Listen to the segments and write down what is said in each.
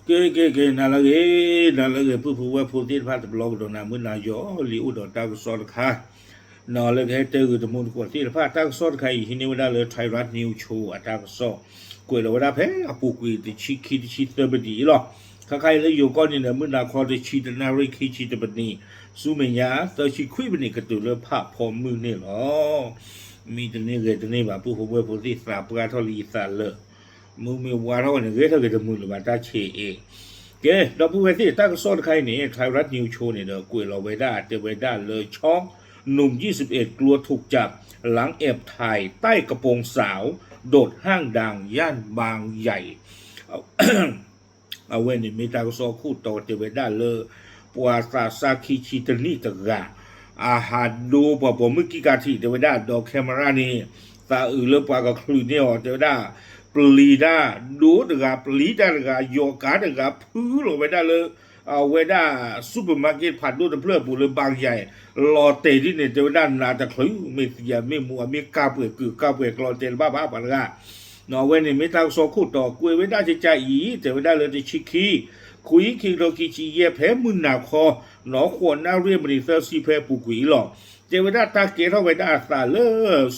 က့ၤက့ၤက့ၤ နၤလၢအဂ့ၤ, နၤလၢအဂ့ၤ ပုၢ်ဖိဝဲၢ်ဖိသ့ၣ်တဖၣ် တဘျီကဒီးနၤ မုၢ်နၤယီၤလံ အိၣ်ဒီးတၢ်ကစီၣ်တခါ လၢကဟဲတဲဂ့ၤတမူတကိးသ့ၣ်တဖၣ် တၢ်ကစီၣ်တခါအံၤ ဟံးန့ၢ်ဝဲဒၣ်လၢ Thairath News Show အတၢ်ကစီၣ် ကွဲးလီၤဝဲဒၣ်ဖဲအပူၤကွံာ်တဆံခံ တဆံသၢပနံၣ်အံၤလီၤ. ခါခါအံၤလၢယိၤကီၢ်န့ၣ်ဒီး မုၢ်နၤခီတဆံတနၣ်ရံၣ်ခံဆံတပနံၣ် ဆူမဲာ်ညါ သၢဆံခွံပနံၣ် ကတုၤလၢဖးဖီမုၢ်န့ၣ်လီၤ. မံတန့ၢ်ဂဲၤတန့ၢ်ဘၣ် ပုၢ်ဖိဝဲၢ်ဖိသ့ၣ် သးပှၢ်ထီၣ်လံသးလၢာ် မုၢ်မ့ၢ်ဝါထီၣ်ဝဲန့ၣ် ဂဲၤထီၣ်က့ၤတမုာ်လၢၤဘၣ် တၢ်ဆံးအံၤ. ကဲ ဒီပုၢ်ဝဲၢ်သ့ၣ် တၢ်ကစီၣ်တခါအံၤန့ၣ် Thairath News Show န့ၣ်ဒီး ကွဲးလီၤဝဲဒၣ် တဲဝဲဒၣ်လၢ ช็อก หนุ่มยี่สิบเอ็ดกลัวถูกจับ หลังแอบถ่ายใต้กระโปรงสาว โดดห้างดังย่านบางใหญ่ အဝဲန့ၣ်မ့ၢ်တၢ်ကစီၣ်ခိၣ်တီတဲဝဲဒၣ်လၢ ပှၤသးစၢ်ခံဆံတနံၣ်တဂၤ အဟးဒိပှၤပိာ်မုၣ်ကံၣ်ကးထံး တဲဝဲဒၣ်ဒီး camera န့ၣ် သးအုးလၢပှၤကချုးန့ၢ်အီၤ တဲဝဲဒၣ် ပျံၤတၢ် ဒိတဂၤ ပျံၤတၢ်တဂၤ ယီၤကါတဂၤ ဖုလီၤဝဲဒၣ်လၢ အဝဲဒၣ် supermarket ဖးဒိၣ်တဖျၢၣ်အပူၤလၢ ဘၣ်ယၤ လီၤတဲာ်ဒ်န့ၣ် တဲဝဲဒၣ်နးတချုး မ့ၢ်သံမ့ၢ်မူ အမ့ၢ်ကၢ်ပှဲၤကုးကၢ်ပှဲၤကျီတဲတဘၣ်ဘၣ်ပှၤတဂၤ အဝဲန့ၣ်မ့ၢ်တၢ်ကစီၣ်ခိၣ်တီကွဲးဝဲဒၣ်ကကါအံၤ တဲဝဲဒၣ်လၢတဆံခံ ခွံ ခံကထိခံဆံယဲၢ် ဖဲမုၢ်နၤခီ နီၢ်ဃိးနၣ်ရံၣ်မံးနံးသၢဆံဖဲပူၤကွံာ်အံၤလီၤ. တဲဝဲဒၣ်တၢ်ကဲထီၣ်ဝဲဒၣ်အသးလၢ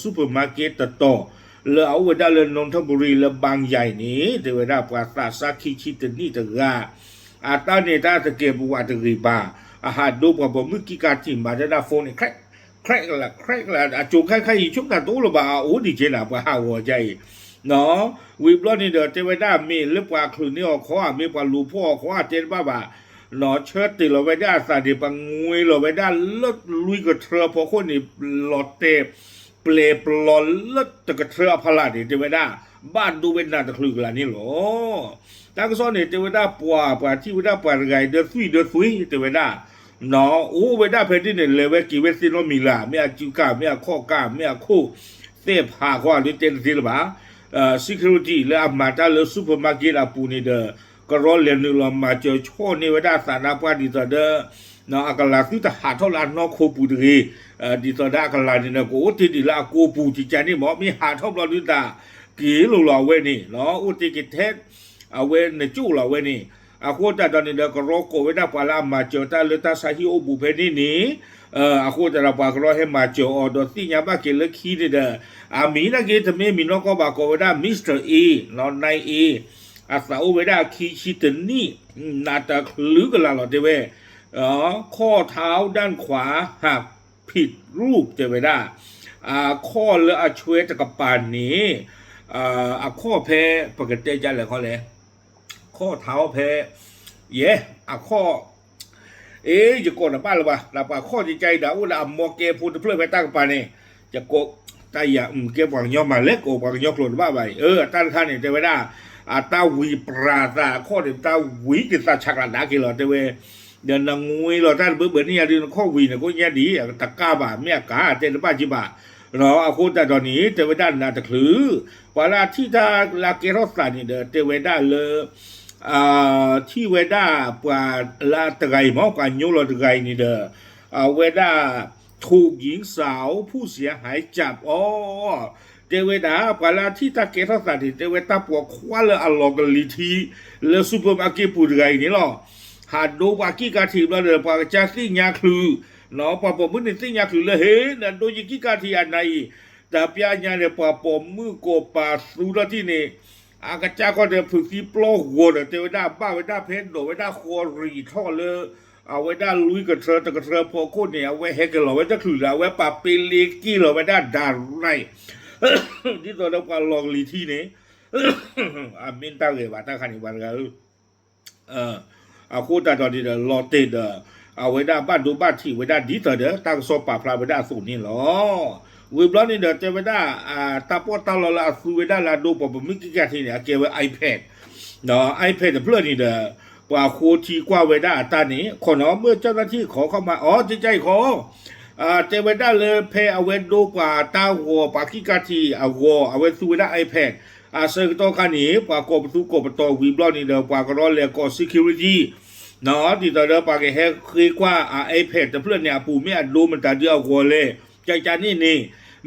supermarket တတီၤ လၢအအိၣ်ဝဲဒၣ်လၢ နူၣ်ထၣ်ဘူရံၤ လၢဘၣ်ယၤန့ၣ် တဲဝဲဒၣ်ပှၤသးစၢ်ခံဆံတနံၣ်တဂၤ အတၢ်န့ၣ်တၢ်တကဲးပဝးတဂ့ၤဘၣ် အဟးဒိပှၤပိာ်မုၣ်ကံၣ်ကးထံး မၤတၢ်ဒၣ် phone န့ၣ် crack crack လၢ အကိၤခဲခါအံၤ ဆိကမိၣ်တအိၣ်လၢၤဘၣ် အအိၣ်ဒံးကဲနၤ ပှၤဟးဂီၤကါအံၤ ဝံၤဘျီန့ၣ်ဒီး တဲဝဲဒၣ်မ့ၢ်လၢပှၤချုးန့ၢ်အီၤခီ မ့ၢ်ပှၤလူၤဖီၣ်အီၤခီ တဲတဘၣ်ဘၣ် ဆၢတဲာ်လီၤဝဲဒၣ်အသးန့ၣ် ပငွ့လီၤဝဲဒၣ်လၢလွံၢ်ကထြၢဖီခိၣ်န့ၣ် လီၤတဲာ် ပျဲၢ်ပျီလၢတကထြၢအဖီလာ်န့ၣ် တဲဝဲဒၣ် ဘၣ်ဒိဝဲနးတချုးကလာ်န့ၣ်လီၤ. တၢ်ကစီၣ်န့ၣ် တဲဝဲဒၣ်ပှၤ ပှၤထံၣ်ဝဲဒၣ်ပှၤတဂၤအံၤ ဒီသွံၣ်ဒီသွံၣ် တဲဝဲဒၣ် အိၣ်ဝဲဒၣ်ဖဲဒ်န့ၣ် လဲၤဝဲက့ၤဝဲသ့ၣ်နီတမံၤလၢ် မ့ၢ်အစုကၢ် မ့ၢ်အခီၣ်ကၢ် မ့ၢ်အခိၣ် သ့ၣ်ဖးဃီ အဒုးတဲတသ့လၢၤဘၣ် security လၢအမၤတၢ်လၢ supermarket အပူၤန့ၣ်ဒီး ကရီလဲၤနုာ်လီၤမၤစၢၤဆီၣ်န့ၢ်ဝဲဒၣ်သးနါပှၢ်ဒ်သိးဒီး အကလၤသုတဟးထီၣ်လၢအနီၢ်ခိပူၤတဂ့ၤ ဒ်သိးဒီးအကလၤန့ၣ်ဒီး ကအိၣ်တ့ၢ်ဒံးလၢအကိာ်ပူၤ ကကါန့ၣ်မ့ၢ် မ့ၢ်ဟးထီၣ်ဘျီဒုးသး က့ၤလိၤလီၤအဝဲန့ၣ် အိၣ်တ့ၢ်က့ၤထဲ အဝဲနကၠိၣ်လီၤအဝဲန့ၣ် အဃိသတးဒီးန့ၣ်ဒီး ကရီကိးဝဲဒၣ်ပှၤလၢအမၤစၢၤတၢ်လၢတၢ်ဆါဟံၣ်အိၣ်ဘူးဖဲန့ၣ်န့ၣ် အဃိသတးဒီးပှၤကရီဟဲမၤစၢၤအီၤဒီးသ့ၣ်ညါဘၣ်က့ၤလၢခံန့ၣ်ဒီး အမံၤနာ်က့တမ့ၢ်မံၤနီၢ်ကီၢ်ဘၣ် ကိးဝဲဒၣ် Mister A နီၢ် နၢ် A အသးအိၣ်ဝဲဒၣ်ခံဆံတနံၣ် နးတချုးကလာ်လီၤတဲဝဲ ข้อเท้าด้านขวาหักผิดรูป တဲဝဲဒၣ် အခီၣ်လၢအဆွဲတကပၤန့ၣ် အခီၣ်ဖဲ ပကတဲဒ်လဲၣ်ခီလဲၣ် ခီၣ်ထါဖဲ ယဲ အခီၣ် အ့ ယကိးနဘၣ်လၢၤဘၣ် လၢပှၤခီၣ်ကကါအံၤဒီး အိၣ်လၢအမီၢ်ကဲဖိတဖျၢၣ်ဖဲတၢ်ကပၤန့ၣ် ယကိး တၢ်ယၤ ကဲပှၤကညီမၤလဲၣ် ကိးပှၤကညီကျိာ်တဘၣ်ဘၣ်အံၤ အတၢ်တခါန့ၣ် တဲဝဲဒၣ် အတၢ်ဝံၤပြၤသးအခီၣ်န့ၣ် တၢ်ဝံၤက့ၤသးဆးကျးဒၣ်က့ၤလီၤ တဲဝဲ ဒီးနငွ့လီၤတၢ်တဘၢဘၢန့ၣ်ယၤဒုး နခီၣ်ဝံၤန့ၣ် ကိညါဒ် တကးဘၣ် မ့ၢ်အကါ တဲတဘၣ်က့ၤဘၣ် အဃိသတးဒီးန့ၣ် တဲဝဲဒၣ်နးတချုး ပှၤလၢအထံၣ်တၢ်လၢအကဲထီၣ်သးန့ၣ်ဒီး တဲဝဲဒၣ်လၢ ထံၣ်ဝဲဒၣ်ပှၤလၢတဂၤအံၤမ့ၢ် ပှၤညိလီၤတဂၤအံၤန့ၣ်ဒီး အဝဲဒၣ် ถูกหญิงสาวผู้เสียหายจับ အီၤ တဲဝဲဒၣ် ပှၤလၢအထံၣ်တၢ်ကဲထီၣ်သးန့ၣ် တဲဝဲတၢ်ပိာ်ခွါလၢအလီၤကလံၤထံ လၢ supermarket ပူၤတဂၤအံၤန့ၣ်လီၤ. ဟးဒိပှၤကံၣ်ကါထံးဘျီဒီး ပှၤကစၢ်သ့ၣ်ညါချုး ပှၤပိာ်မုၣ်န့ၣ်သ့ၣ်ညါချုးလၢ ဟ့ နဒိယကံၣ်ကါထံးအနၤအံၤ တပျၢ်ညါန့ၣ် ပှၤပိာ်မုၣ်ကိးပာ်သူထီၣ်ထံၣ်န့ၣ် အကစၢ်ခီဒီးဖုးသံပျီဂီၤဒီး တဲဝဲဒၣ် ဘၣ်ဝဲဒၣ်ဖဲဒိးဝဲဒၣ်ဃီရံၣ်ထီၣ်လၢ အဝဲဒၣ်လွံၢ်ကထြၢတကထြၢဖီခိၣ်န့ၣ် အဝဲဟဲက့ၤလီၤဝဲတချုးလၢၤ အဝဲပာ်ပ့လ့က့ၤလီၤဝဲဒၣ် direct ဒ်သိးဒီးပှၤလီၤကလံၤထံန့ၣ် အမ့ၢ်တၢ်ဂ့ၤဘၣ်တၢ်ခါန့ၣ် ပှၤတဂၤဧၢ အဃိသတးဒီးန့ၣ်ဒီး လီၤတဲာ်ဒီး အဝဲဒၣ်ဘၣ်ဒိဘၣ်ထံးဝဲဒၣ်ဒ်သိးဒီး တၢ်ကစီၣ်ပာ်ဖျါဝဲဒၣ်အသိးန့ၣ်လီၤ. ဝံၤဘျီန့ၣ်ဒီး တဲဝဲဒၣ် တၢ်ပီးတၢ်လီလၢအသူဝဲဒၣ်လၢအဒိပိာ်မုၣ်ကံၣ်ကါထံးန့ၣ် အကဲဝဲ iPad, iPad တဖျၢၣ်န့ၣ်ဒီး ပှၤဃိထံကွၢ်ဝဲဒၣ်အတၢ်န့ၣ် ခိးနီၤ မုၢ်ကၠီၣ်တၢ်ထံၣ်ခီခီမး အီ ကကါအံၤခီ တဲဝဲဒၣ်လၢဖဲအဝဲဒိပှၤတၢ်ဂီၤ ပှၤကံၣ်ကါထံးအဂီၤ အဝဲသူဝဲဒၣ် iPad အဆၢကတီၢ်ခါန့ၣ် ပှၤကိးပသူကိးပတီၤဝံၤဘျီန့ၣ်ဒီး ပှၤကရီလဲၤကိး security ဒ်သိးဒီးပှၤကဟဲဃ့ကွၢ်အ iPad တဖျၢၣ်န့ၣ် အပူၤမ့ၢ်အဒိမတၤဒုအဂီၤလဲၣ် ကကါန့ၣ်န့ၣ်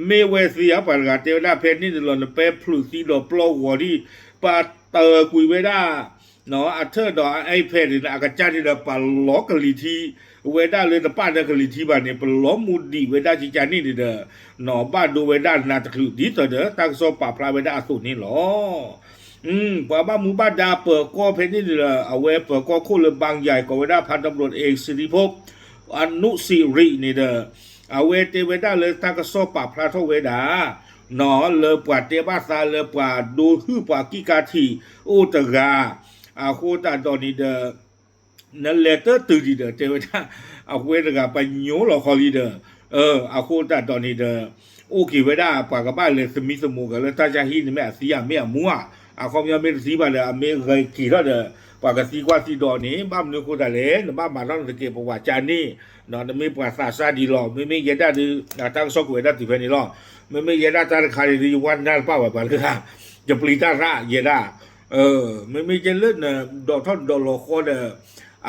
မ့ၢ်ဝဲသ့ဧါ ပှၤတဂၤတဲဝဲဒၣ် ဖဲန့ၣ်န့ၣ်လီၤ နပဲဖျုးသံဒီးပျီဂီၤဒံး ပာ်တၢၤကွံာ်ဝဲဒၣ် အထၢၣ်ဒီးအ iPad န့ၣ် အကစၢ်န့ၣ်ဒီး ပလီၤကလံၤထံးဝဲဒၣ်လၢတပာ်ဒီးကလံၤထံးဘၣ်န့ၣ် ပလီၤမူဒံးဝဲဒၣ်ကကန့ၣ်န့ၣ်ဒီး ဘၣ်ဒိဝဲဒၣ်နၤတချုး ဒ်သိးဒီးတၢ်ကစီၣ်ပာ်ဖျါဝဲဒၣ်အသိးန့ၣ်လီၤ. ပှၤဘၣ်မူဘၣ်ဒါပၢၤကီၢ်ဖဲန့ၣ်န့ၣ်ဒီး အဝဲပၢၤကီၢ်ခိၣ်လၢ ဘၣ်ယၤ ကိးဝဲဒၣ် ဖါတဘရိၣ် အ့း စံဒံဖိ အနူၣ်စံရံၣ်န့ၣ်ဒီး အဝဲတဲဝဲဒၣ်လၢတၢ်ကစီၣ်ပာ်ဖျါထီၣ်ဝဲဒၣ် လၢပှၤတဲဘၣ်သးလၢပှၤဒိဟုၣ်ပှၤကံၣ်ကါထံးအိၣ်တဂၤ အဃိသတးဒီးန့ၣ်ဒီး နလဲၤတတုၤဒံးဒီး တဲဝဲဒၣ် အဝဲတဂၤပညိလီၤဃီလံဒီး အဃိသတးဒီးန့ၣ်ဒီး အိၣ်က့ၤဝဲဒၣ်ပှၤကဘၣ်လဲၤသမံသမိးက့ၤလၢတၢ်ကဟံးန့ၣ် မ့ၢ်အသံဧါ မ့ၢ်အမူဧါ, အခီပညီမ့ၢ်တသံဘၣ်ဒီး အမ့ၢ်ဂဲၤက့ၤထီၣ်ဒီး ပှၤကသံကွၢ်သံဒိးန့ၣ် ဘၣ်မနုၤအဃိသတးလဲၣ် နဘၣ်မၤထီၣ်နသကဲးပဝးကန့ၣ် နမ့ၢ်ပှၤသးစၢ်ဒံးလီၤ. မ့မ့ၢ်ယဲဒၣ်ဒီး တၢ်ကစီၣ်ကွဲးဝဲဒၣ်တုၤဖဲန့ၣ်လီၤ. မ့မ့ၢ်ယဲဒၣ်တၢ်တခါန့ၣ်ဒီး ယဝါနၢ်တပာ်ဘၣ်ပှၤတဂၤ ယပျံၤတၢ်ရၣ်ယဲဒၣ် မ့မ့ၢ်ကဲလၢနဒိးထီၣ်ဒိးလီၤဃီဒီး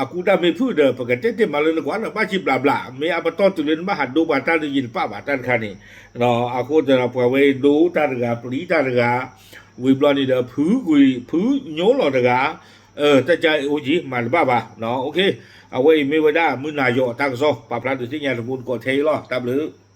အကူတၢ်မ့ၢ်ဖုၣ်ဒီး ပကတဲတ့ၢ်မးလၢနကွၢ်လၢဘၣ်စံးဘျးဘျး မ့ၢ်အပတီၢ်တုၤလၢနဘၣ်ဟးဒိပှၤတၢ်ဒီးယတပာ်ဘၣ်တၢ်တခါန့ၣ် အဃိသတးဒီးပှၤဝဲအံၤဒိတၢ်တဂၤ ပျံၤတၢ်တဂၤ ဝံၤဘျီန့ၣ်ဒီး ဖုကွံာ်ဖုညိလီၤတဂၤ တၢ်ကအိၣ်က့ၤမၤတဘၣ်ဘၣ် အဝဲအံၤမ့ၢ်ဝဲဒၣ်မုၢ်နၤယီၤတၢ်ကစီၣ်ပာ်ဖျါဒုးသ့ၣ်ညါတဘိတကိးထဲအံၤလီၤ. တၢ်ဘျုး